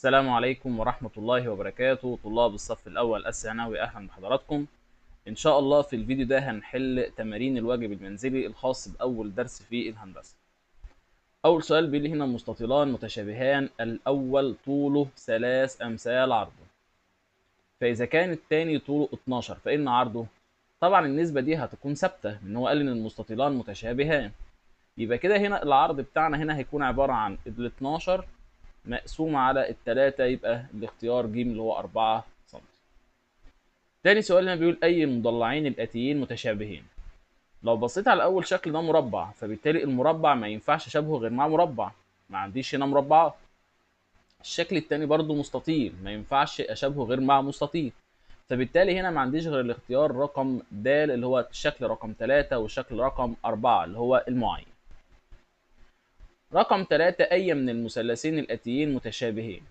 السلام عليكم ورحمة الله وبركاته. طلاب الصف الأول الثانوي، أهلا بحضراتكم. إن شاء الله في الفيديو ده هنحل تمارين الواجب المنزلي الخاص بأول درس في الهندسة. أول سؤال بيقول لي هنا مستطيلان متشابهان، الأول طوله 3 أمثال عرضه، فإذا كان الثاني طوله 12 فإن عرضه. طبعا النسبة دي هتكون ثابتة لأن هو قال إن المستطيلان متشابهان، يبقى كده هنا العرض بتاعنا هنا هيكون عبارة عن ال 12 مقسوم على التلاتة، يبقى الاختيار ج اللي هو 4 سم. تاني سؤال هنا بيقول أي المضلعين الآتيين متشابهين. لو بصيت على أول شكل ده مربع، فبالتالي المربع ما ينفعش شبهه غير مع مربع، ما عنديش هنا مربعات. الشكل التاني برضو مستطيل، ما ينفعش أشبهه غير مع مستطيل، فبالتالي هنا ما عنديش غير الاختيار رقم د اللي هو الشكل رقم 3 والشكل رقم 4 اللي هو المعين. رقم 3 أي من المثلثين الآتيين متشابهين.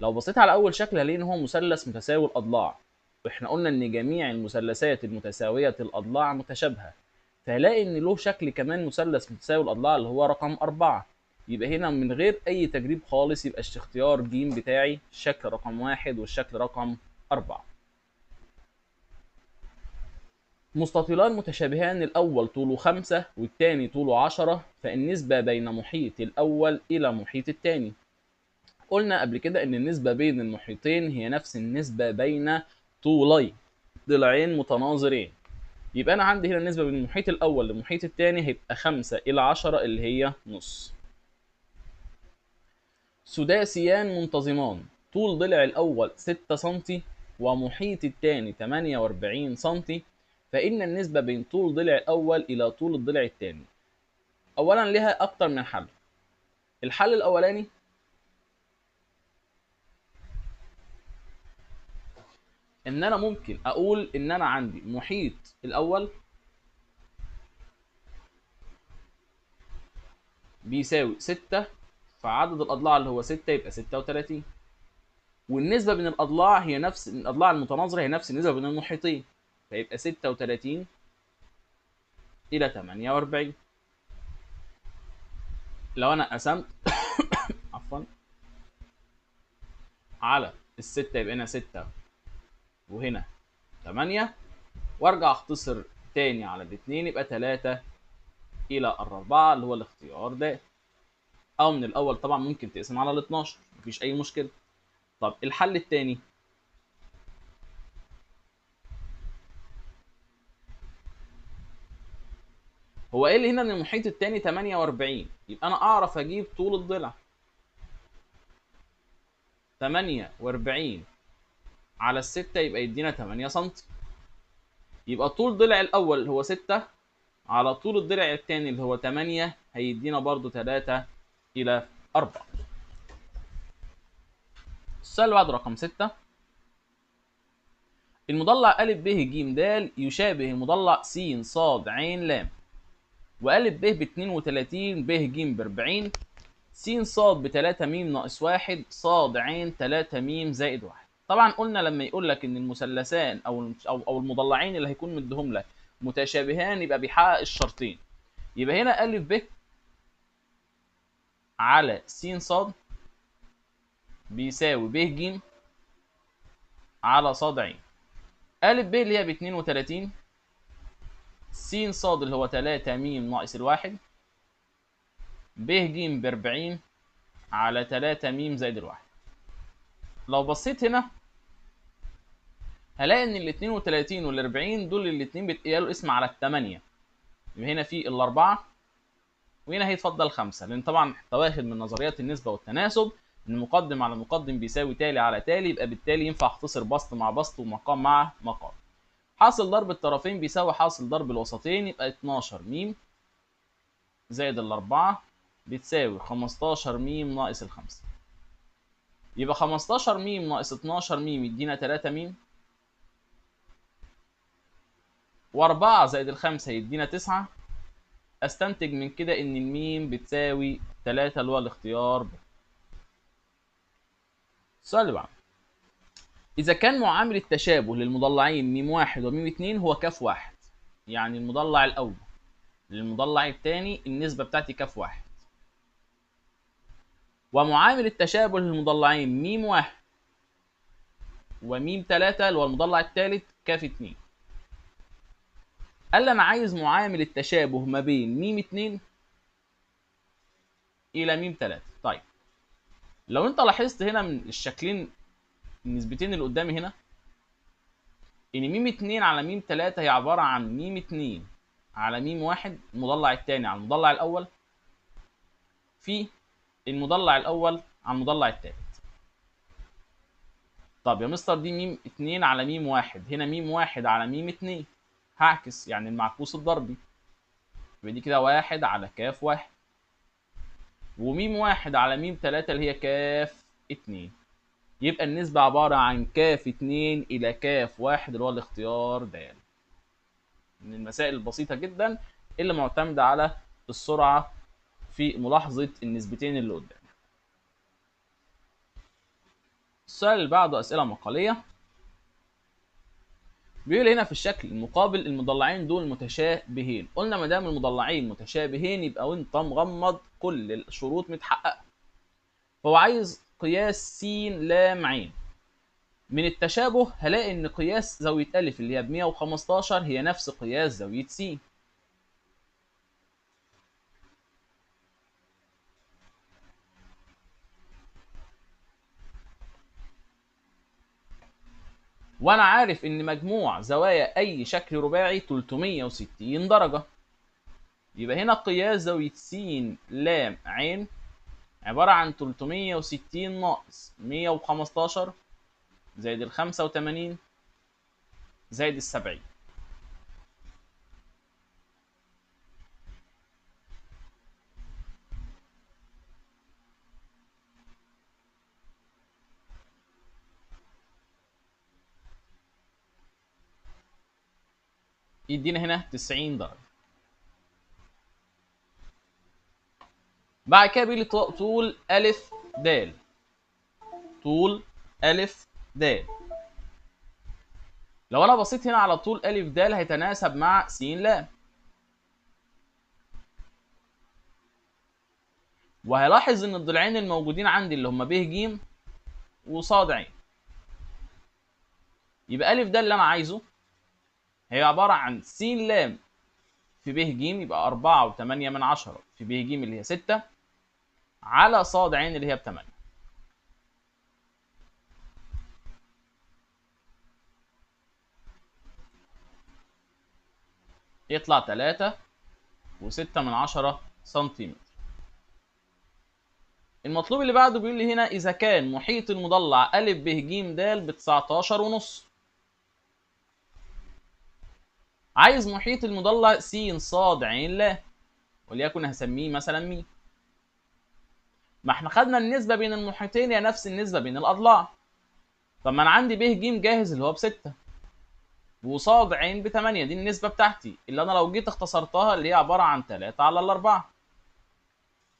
لو بصيت على أول شكل هلاقي إن هو مثلث متساوي الأضلاع، وإحنا قلنا إن جميع المثلثات المتساوية الأضلاع متشابهة، فهلاقي إن له شكل كمان مثلث متساوي الأضلاع اللي هو رقم 4. يبقى هنا من غير أي تجريب خالص يبقى الاختيار ج بتاعي الشكل رقم 1 والشكل رقم 4. مستطيلان متشابهان، الأول طوله 5 والثاني طوله 10، فالنسبة بين محيط الأول إلى محيط الثاني. قلنا قبل كده إن النسبة بين المحيطين هي نفس النسبة بين طولي ضلعين متناظرين، يبقى أنا عندي هنا النسبة بين المحيط الأول للمحيط الثاني هيبقى 5 إلى 10 اللي هي نص. سداسيان منتظمان، طول ضلع الأول 6 سم ومحيط الثاني 48 سم، فإن النسبة بين طول ضلع الأول إلى طول الضلع الثاني. أولا لها أكتر من حل. الحل الأولاني إن أنا ممكن أقول إن أنا عندي محيط الأول بيساوي 6 فعدد الأضلاع اللي هو 6 يبقى 36، والنسبة بين الأضلاع هي نفس الأضلاع المتناظرة هي نفس النسبة بين المحيطين، فيبقى 36 إلى 48. لو أنا قسمت عفوا على الستة يبقى هنا 6 وهنا 8، وأرجع أختصر تاني على الاتنين يبقى 3 إلى 4 اللي هو الاختيار ده. أو من الأول طبعا ممكن تقسم على ال 12 مفيش أي مشكلة. طب الحل التاني هو قال لي هنا ان المحيط الثاني 48، يبقى انا اعرف اجيب طول الضلع 48 على 6 يبقى يدينا 8 سم. يبقى طول ضلع الاول اللي هو 6 على طول الضلع الثاني اللي هو 8 هيدينا برضو 3 الى 4. السؤال اللي بعده رقم 6، المضلع أ ب ج د يشابه المضلع س ص ع ل، وأ ب ب 32، ب ج ب 40، س ص ب 3 م ناقص 1، ص ع 3 م زائد 1. طبعا قلنا لما يقول لك ان المثلثان او المضلعين اللي هيكون مديهم لك متشابهان يبقى بيحقق الشرطين. يبقى هنا أ ب على س ص بيساوي ب ج على ص ع. أ ب اللي هي ب 32، س ص اللي هو 3 م ناقص 1، ب ج ب 40 على 3 م زائد 1. لو بصيت هنا هلاقي ان ال 32 وال 40 دول الاتنين بيتقالوا اسم على التمانية، يبقى هنا في الأربعة وهنا هيتفضل 5، لأن طبعا واخد من نظريات النسبة والتناسب إن مقدم على مقدم بيساوي تالي على تالي، يبقى بالتالي ينفع اختصر بسط مع بسط ومقام مع مقام. حاصل ضرب الطرفين بيساوي حاصل ضرب الوسطين، يبقى 12 م زائد الأربعة بتساوي 15 م ناقص 5. يبقى 15 م ناقص 12 م يدينا 3 م، و4 زائد 5 يدينا 9. أستنتج من كده إن الميم بتساوي 3 اللي هو الاختيار ب. السؤال اللي بعده، إذا كان معامل التشابه للمضلعين م 1 وم 2 هو ك 1، يعني المضلع الأول للمضلع الثاني النسبة بتاعتي ك 1، ومعامل التشابه للمضلعين م 1 وم 3 اللي هو المضلع الثالث ك 2. قال لي انا عايز معامل التشابه ما بين م 2 الى م 3. طيب لو انت لاحظت هنا من الشكلين النسبتين اللي قدامي هنا ان م 2 على م 3 هي عبارة عن م 2 على م 1 المضلع الثاني على المضلع الاول في المضلع الاول على المضلع الثالث. طب يا مستر دي م 2 على م 1، هنا م 1 على م 2، هعكس يعني المعكوس الضربي، يبقى دي كده 1 على ك 1، وميم 1 على ميم 3 اللي هي ك 2، يبقى النسبة عبارة عن ك 2 إلى ك 1 اللي هو الاختيار د. من المسائل البسيطة جدا اللي معتمدة على السرعة في ملاحظة النسبتين اللي قدام. السؤال اللي بعده أسئلة مقالية. بيقول هنا في الشكل المقابل المضلعين دول متشابهين. قلنا ما دام المضلعين متشابهين يبقى وانت مغمض كل الشروط متحققه. فهو عايز قياس س ل ع. من التشابه هلاقي ان قياس زاوية أ اللي هي ب 115 هي نفس قياس زاوية س. وانا عارف ان مجموع زوايا اي شكل رباعي 360 درجة، يبقى هنا قياس زاوية س ل ع عبارة عن 360 ناقص 115 زائد ال 85 زائد ال 70. يدينا هنا 90 درجة. بعد كده بيقول لي طول أ د، طول أ د. لو أنا بصيت هنا على طول أ د هيتناسب مع س ل، وهلاحظ إن الضلعين الموجودين عندي اللي هما ب ج وص ع، يبقى أ د اللي أنا عايزه هي عبارة عن س ل في ب ج، يبقى 4.8 في ب ج اللي هي 6 على ص ع اللي هي ب8. يطلع 3.6 سنتيمتر. المطلوب اللي بعده بيقول لي هنا إذا كان محيط المضلع أ ب ج د ب19.5، عايز محيط المضلع س ص ع ل، وليكن هسميه مثلا م. ما احنا خدنا النسبة بين المحيطين هي نفس النسبة بين الأضلاع. طب ما أنا عندي ب ج جاهز اللي هو ب6 وص ع ب8، دي النسبة بتاعتي اللي أنا لو جيت اختصرتها اللي هي عبارة عن 3 على 4.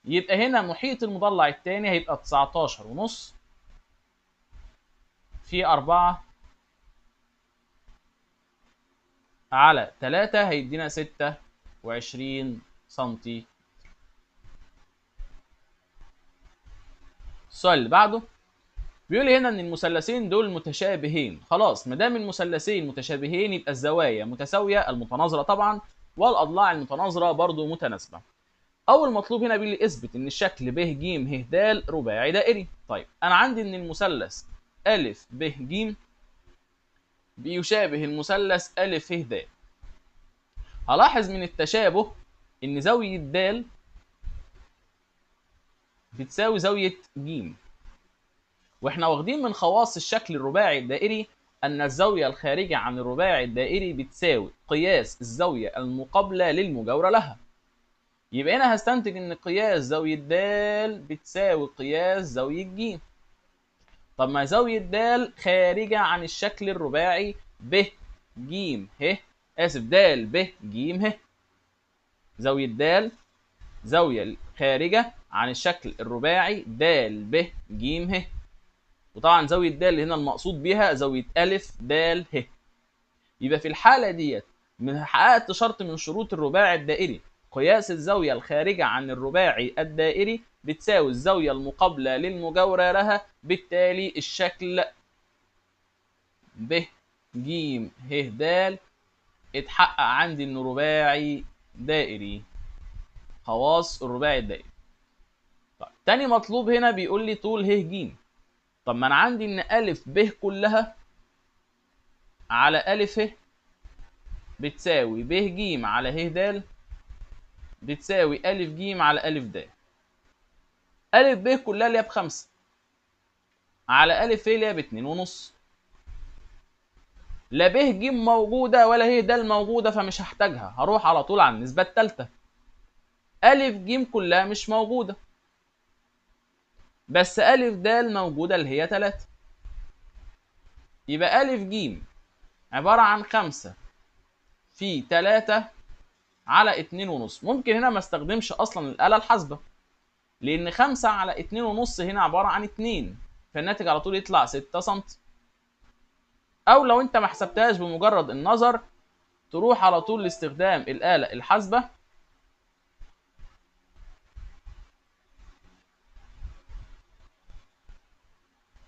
يبقى هنا محيط المضلع الثاني هيبقى 19.5 في 4 على 3 هيدينا 26 سنتي. السؤال اللي بعده بيقول هنا ان المثلثين دول متشابهين. خلاص ما دام المثلثين متشابهين يبقى الزوايا متساوية المتناظره طبعا، والاضلاع المتناظره برضو متناسبة. اول مطلوب هنا بيقول لي اثبت ان الشكل ب ج ه د رباعي دائري. طيب انا عندي ان المثلث ا ب ج بيشابه المثلث ا ه د. هلاحظ من التشابه ان زاوية د بتساوي زاوية ج، واحنا واخدين من خواص الشكل الرباعي الدائري ان الزاوية الخارجة عن الرباعي الدائري بتساوي قياس الزاوية المقابلة للمجاوره لها. يبقى هنا هستنتج ان قياس زاوية د بتساوي قياس زاوية ج. طب ما زاوية د خارجه عن الشكل الرباعي ب ج ه، اسف د ب ج ه، زاوية د زاوية خارجه عن الشكل الرباعي د ب ج ه، وطبعا زاوية د هنا المقصود بها زاوية أ د ه. يبقى في الحالة ديت من حققت شرط من شروط الرباعي الدائري قياس الزاوية الخارجة عن الرباعي الدائري بتساوي الزاوية المقابلة للمجاورة لها، بالتالي الشكل ب ج ه د اتحقق عندي انه رباعي دائري، خواص الرباعي الدائري. طيب تاني مطلوب هنا بيقول لي طول ه ج. طب ما انا عندي ان أ ب كلها على أ ه بتساوي ب ج على ه د بتساوي أ ج على أ د. أ ب كلها اللي هي ب5 على أ ه اللي هي ب2.5. لا ب ج موجودة ولا ه د موجودة، فمش هحتاجها، هروح على طول على النسبة التالتة. أ ج كلها مش موجودة، بس أ د موجودة اللي هي 3. يبقى أ ج عبارة عن 5 في 3 على 2.5. ممكن هنا ما استخدمش أصلا الآلة الحاسبة، لأن 5 على 2.5 هنا عبارة عن 2، فالناتج على طول يطلع 6 سم. أو لو أنت ما حسبتهاش بمجرد النظر تروح على طول لاستخدام الآلة الحاسبة.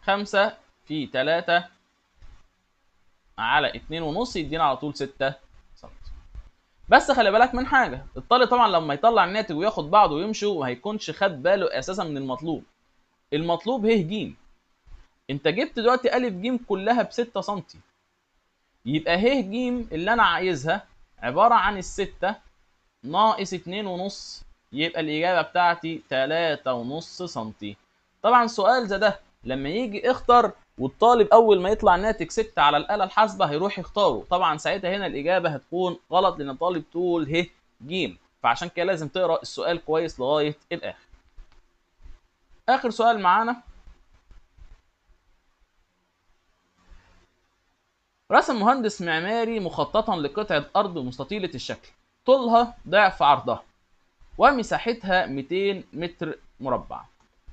خمسة في 3 على 2.5 يدينا على طول 6 سم. بس خلي بالك من حاجة، الطالب طبعا لما يطلع الناتج وياخد بعضه ويمشي وما هيكونش خد باله أساسا من المطلوب. المطلوب ه ج. انت جبت دلوقتي أ ج كلها ب6 سم، يبقى ه ج اللي انا عايزها عبارة عن 6 ناقص 2.5، يبقى الإجابة بتاعتي 3.5 سم. طبعا سؤال زي ده لما يجي اختر والطالب أول ما يطلع ناتج 6 على الآلة الحاسبة هيروح يختاره، طبعا ساعتها هنا الإجابة هتكون غلط لأن الطالب طول ه ج، فعشان كده لازم تقرأ السؤال كويس لغاية الآخر. آخر سؤال معانا، رسم مهندس معماري مخططا لقطعة أرض مستطيلة الشكل، طولها ضعف عرضها ومساحتها 200 متر مربع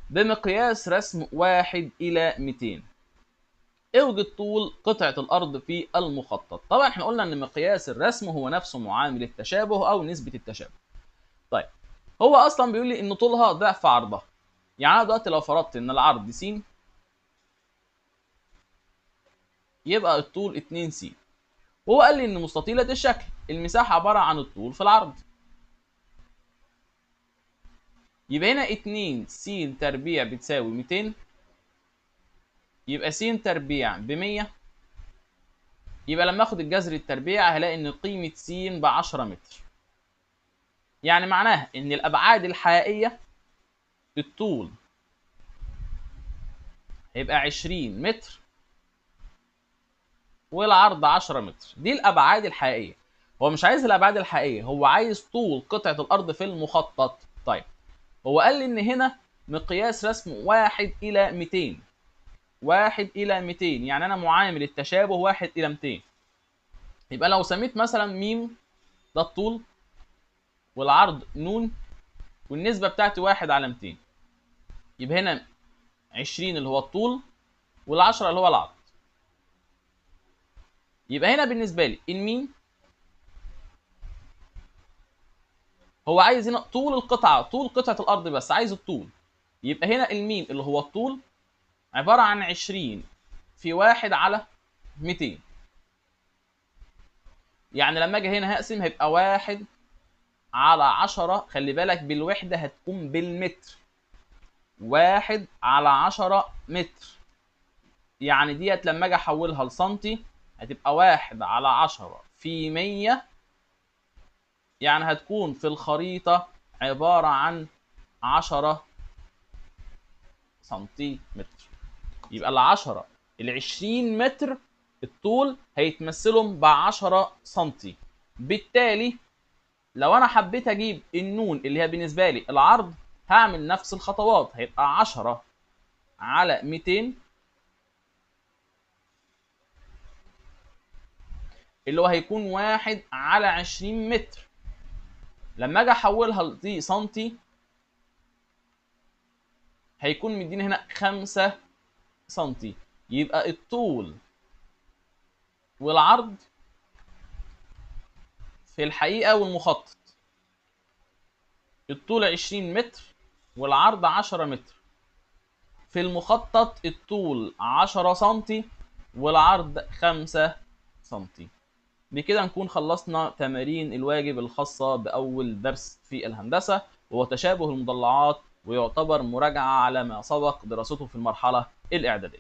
بمقياس رسم 1 إلى 200. اوجد طول قطعة الأرض في المخطط. طبعا احنا قلنا إن مقياس الرسم هو نفسه معامل التشابه أو نسبة التشابه. طيب هو أصلا بيقول لي إن طولها ضعف عرضها، يعني أنا دلوقتي لو فرضت إن العرض س يبقى الطول 2 س، وهو قال لي إن مستطيلة الشكل المساحة عبارة عن الطول في العرض، يبقى هنا 2 س تربيع بتساوي 200، يبقى س تربيع ب100، يبقى لما اخد الجذر التربيع هلاقي ان قيمة س ب10 متر. يعني معناها ان الابعاد الحقيقية الطول هيبقى 20 متر والعرض 10 متر. دي الابعاد الحقيقية. هو مش عايز الابعاد الحقيقية، هو عايز طول قطعة الارض في المخطط. طيب هو قال لي ان هنا مقياس رسم 1 إلى 200، 1 إلى 200، يعني أنا معامل التشابه 1 إلى 200. يبقى لو سميت مثلا ميم ده الطول والعرض نون والنسبة بتاعتي 1 على 200، يبقى هنا 20 اللي هو الطول وال10 اللي هو العرض. يبقى هنا بالنسبة لي الميم هو عايز هنا طول القطعة، طول قطعة الأرض بس، عايز الطول. يبقى هنا الميم اللي هو الطول عبارة عن 20 في 1 على 200. يعني لما اجي هنا هقسم هيبقى 1 على 10، خلي بالك بالوحدة هتكون بالمتر، 1 على 10 متر. يعني ديت لما اجي احولها لسنتي هتبقى 1 على 10 في 100، يعني هتكون في الخريطة عبارة عن 10 سنتيمتر. يبقى العشرة ال20 متر الطول هيتمثلهم ب10 سنتي. بالتالي لو انا حبيت اجيب النون اللي هي بالنسبة لي العرض هعمل نفس الخطوات، هيبقى 10 على 200 اللي هو هيكون 1 على 20 متر. لما اجي احولها لدي سنتي هيكون مديني هنا 5 سنتي. يبقى الطول والعرض في الحقيقة والمخطط الطول 20 متر والعرض 10 متر. في المخطط الطول 10 سنتي والعرض 5 سنتي. بكده نكون خلصنا تمارين الواجب الخاصة بأول درس في الهندسة، وهو تشابه المضلعات، ويعتبر مراجعة على ما سبق دراسته في المرحلة الإعدادية.